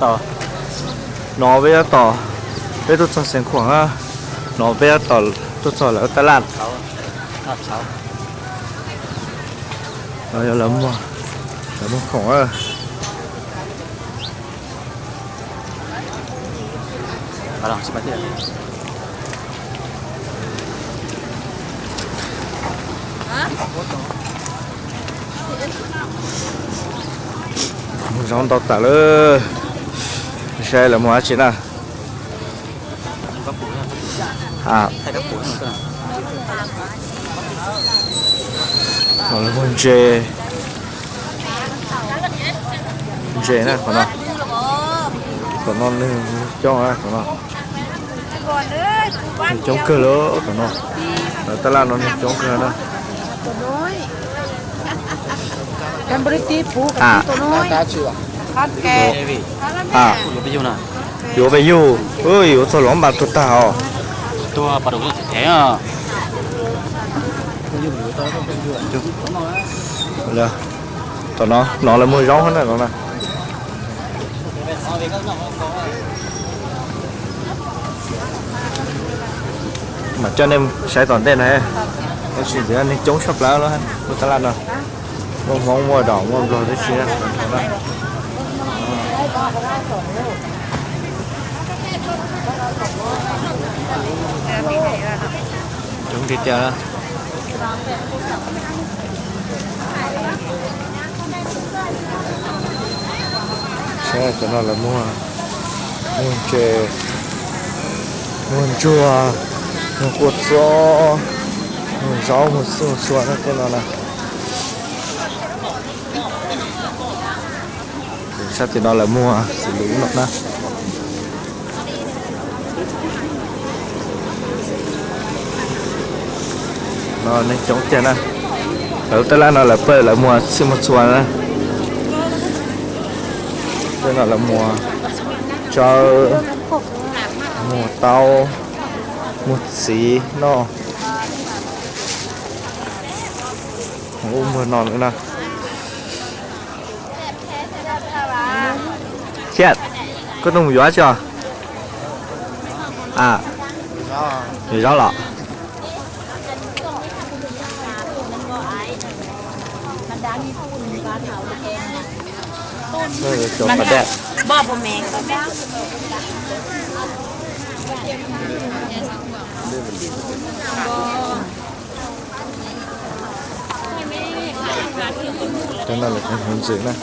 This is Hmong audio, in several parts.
Tom no peb yuav tom, peb tuaj txog Xeev Khuam na, no peb yuav tom tuaj txog lawv taj laj. No yog lawv muag, lawv muag khoom na. Muag zaub ntau tas lawm. Saib lawv muag dab tsi na. Lawv muag ntses, ntses na qhov no. Qhov no nws coob na qhov no. Nws coob kawg li qhov no. Lawv taj laj no nws coob kawg na. Yuav peb yug, yuav txog los npaj tuag tag os. Tom no, no lawv muag zaub na no na. Mam coj nej saib tom ntej na, tab sis ntxiv neeg coob tshaj plaws lub taj laj no. Muaj Hmoob, muaj Dom, muaj Nplog tib si. Coob tiag tiag. Saib cov no lawv muag, muag ntses, muag ntsuag, muag kua txob, muag zaub, muag txhij muag txhua tej no na. Sab tim no lawv muag xws li no na. No neeg coob tiag na. Lawv taj laj no lawv pab lawv muag txhij muag txhua na. Tej no lawv muag tsawb, muag taub, muag txiv noj. Ub, muag no na. Thiab, koj tuaj mus yuav tsi os? Yuav zaub los? Cov no lawv kuj hmoov ntxwm na.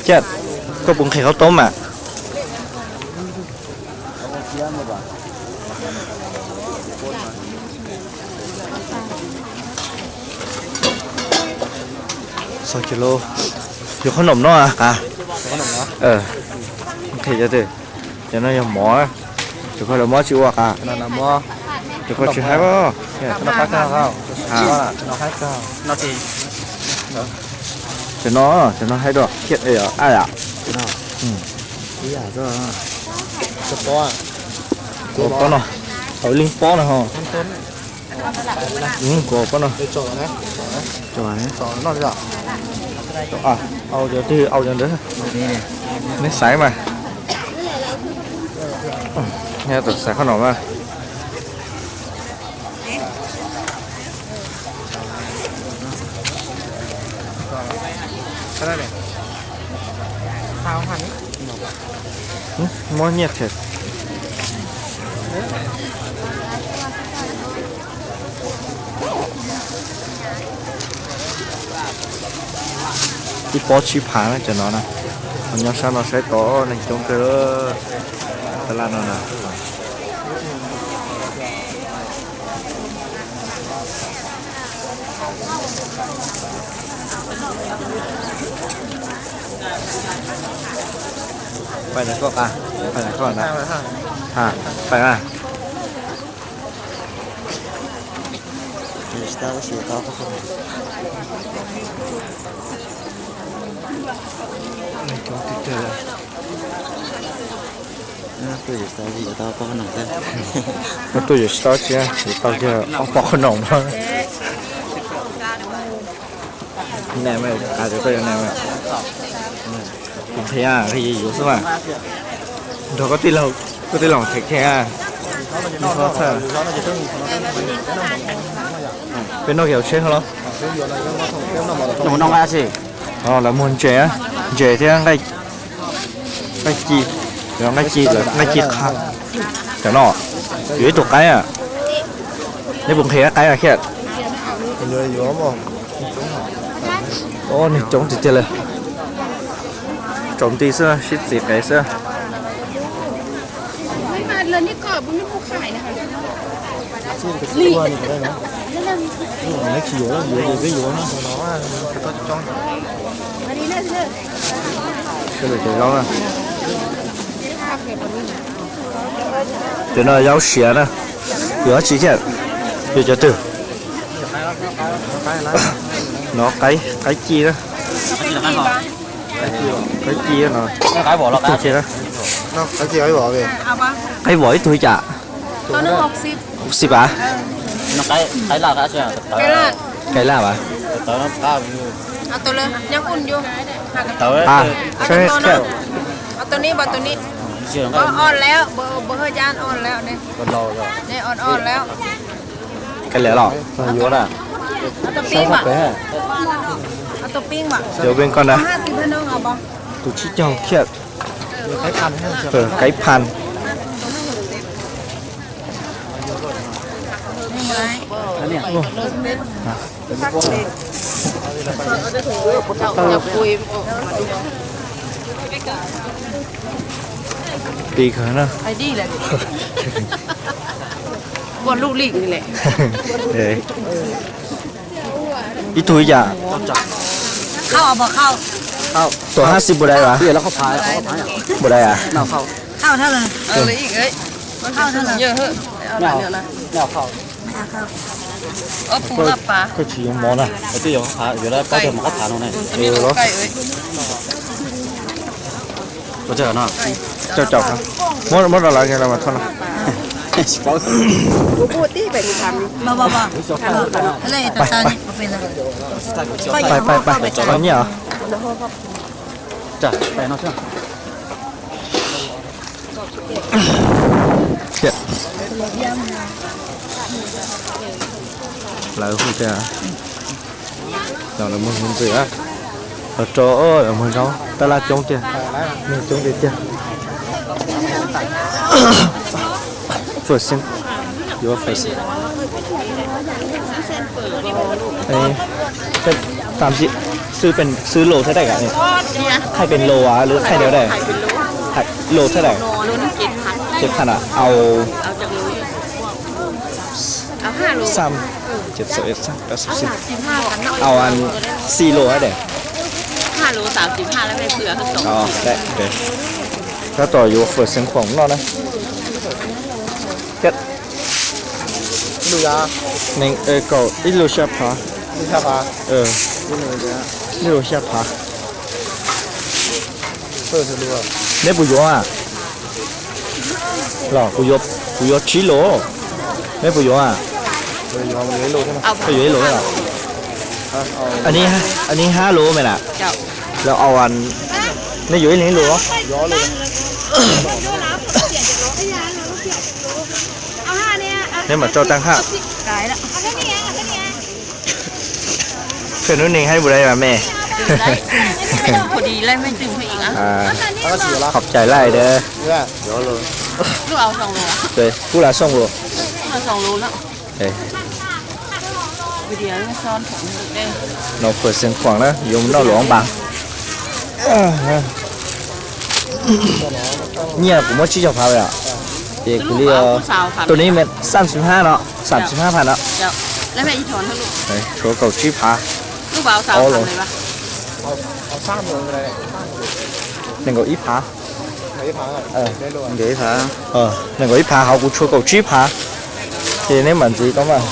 Thiab, koj puas nqhis qhov toob mas? Xaus kiag lauj. Yuav qhob noom no a qav? Nqhis cov twg? Cov no yog mov, cov koj lawv mov tsis ua qav. Cov koj tsis haib. Cov no, cov no haib dua thiab a yom. Pob no, hauv leej pob no ho. Kuv pob no. Au cov twg au cov ntawd. Neb xaiv mas. Neb tus xaiv qhov no mas. Muab nyiaj them. Ib pob tsib phav na cov no na. Ho nyob sab no saib tod neeg coob kawg. Taj laj no na. Pais na koj, pais na koj na. Ha, pais na. Neeg coob tiag tiag li. Tuaj yuav tsis tau tsis, yuav tau ob peb qhov noom no. Kuv qhia, yuav xwb mas. Nrog koj tij laug them qhia. Peb noj kev hauv tsheb ho los. Lawv muag ntses, ntses thiab nqaij ci, nqaij ci qha. Cov no yuav ib tug qaib. Neb puas nqhis qaib mas Khiaj? Neeg coob tiag tiag li. Tsaus nti xwb, sib txiv qev xwb. Cov no zaub siav na. Yuav dab tsi thiab? Yuav cov twg? No qaib ci na. Qaib ci no. Ib tug thiab na. Qaib vov ib tug li cas? Hauv xib pas. Qaib laj pas. Kav liam los? Yuav peb koj na. Tus tsib caug Khiaj. Qaib phan. Ib tug li cas? Tus hab xib npaum dais as? Npaum dais as? Koj tsis yuav mov na? Muab rau lawv, lawv mas thauj no. Pais, pais, pais, nyiaj os. Lawv hu tias los lawv muag hmoov ntxwm, los rau lawv muag zaub, tab laj coob tiag, neeg coob tiag tiag. Phở Xeev, yuav phở Xeev. Tam sim xwb, xwb lus thiab daim, khaij pes lus lawm khaij dua daim, lus thiab daim. Ces qhov no au, xam, au xij lus thiab daim. Tab tom yuav phở Xeev Khuam noj na. Neeg kaum ib lus xya phav. Ib lus xya phav. Neb puas yuav a? Los kuv yuav tsib lus. Neb puas yuav a? Koj yuav ib lus los? Anij hab lus me na. Los au, neb yuav ib leeg ib lus los? Neb mam tso taag hab. Phim nub neeg hab npaum dais mas me. Khov cai laj dawb. Kub lav xooj lus. No phở Xeev Khuam na, yuav noj luam npas. Nyiaj kuv muab tsib caug phav lawm, ces kuv li, tus no xam xib hab no, xam xib hab phav no. Tshuav kaum tsib phav. Ob lus. Nees nkaum ib phav. Nees nkaum ib phav, hauv kuv tshuav kaum tsib phav. Ces neb mam ntxiv tau mas.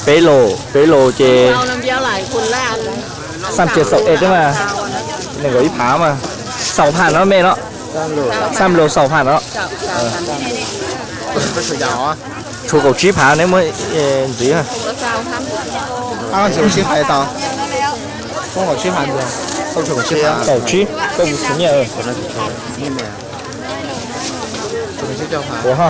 Peb los, peb los ces xaj ces xaum es mas, nees nkaum ib phav mas, xaum phav no me no, xaj los xaum phav no. Tshuav kaum tsib phav neb muab ntxiv. Kaum tsib, koj puas xav nyiaj? Ua ha.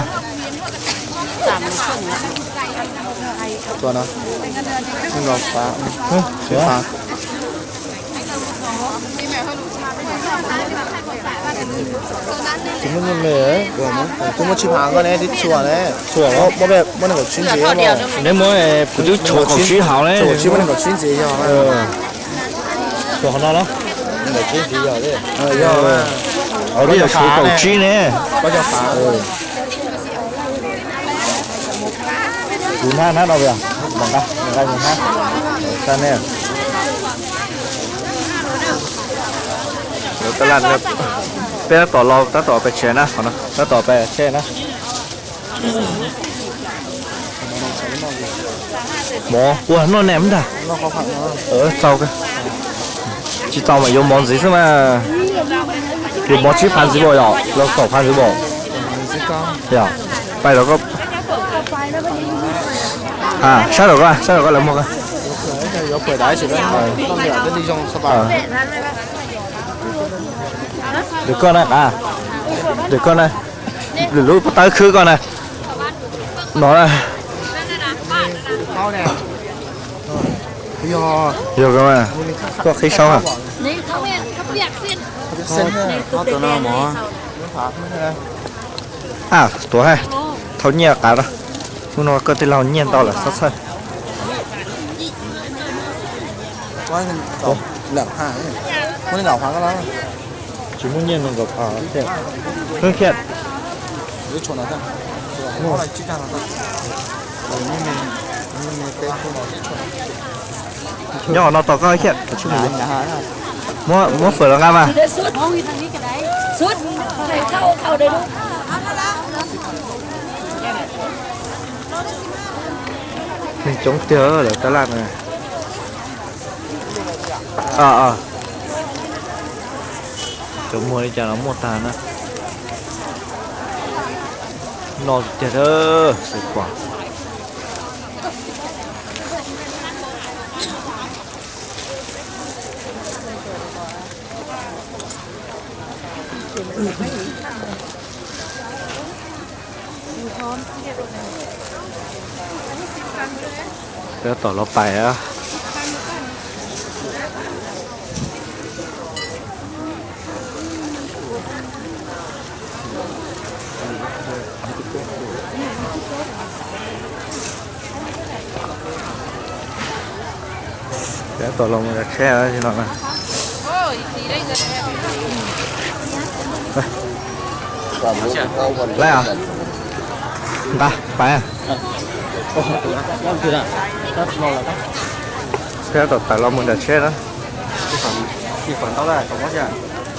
Tsis muaj nyiaj me, kuv muab tsib phav koj ne, tib txhua ne. Txhua los? Muab nees nkaum tsib ntxiv. Neb muab kuv twb tshuav kaum tsib hauv ne. Tshuav nees nkaum tsib ntxiv yog. Tshuav qhov no los? Yog, tshuav kaum tsib ne. Kuv hnab hnab no, nqa nqa nqa hnab. Sa ne. Peb tab tom los tab tom pais tsheb na, tab tom pais tsheb na. Mov ua noj ne ntag. Txaus, tsis txaus mas yuav mov ntxiv xwb mas. Yuav mov tsib phav ntxiv npaum yom los xaum phav ntxiv npaum? Yog, pais rau koj. Sab rau koj, sab rau koj lawv muag koj. Lwm koj na, lwm koj na, lwm lub pob tawb khwb koj na. No na. Yog koj, koj qhib saub. A, tuav, thauj nyiaj qav no. Hnub no koj tij laug nyiaj ntau lawm txhob txhawj. Tsis muaj nyiaj nees nkaum phav thiab. Nyob qhov no tos koj thiab. Muab fawm los nqa mas. Neeg coob tiag lawm tab laj na. Cov muag li cas los muaj tag na. No tiag, xav kom. Peb tab tom los pais. Peb tab tom los mus tsheb no. Lawm, nqa pais. Peb tab tom tawm los mus nram tsheb na.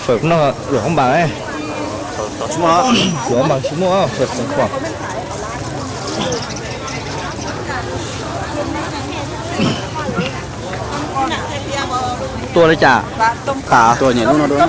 Fawm no luam hoob npas, luam hoob npas tsis muaj, fawm xoom pom. Tua li cas? Tam tua nyem lub no dua.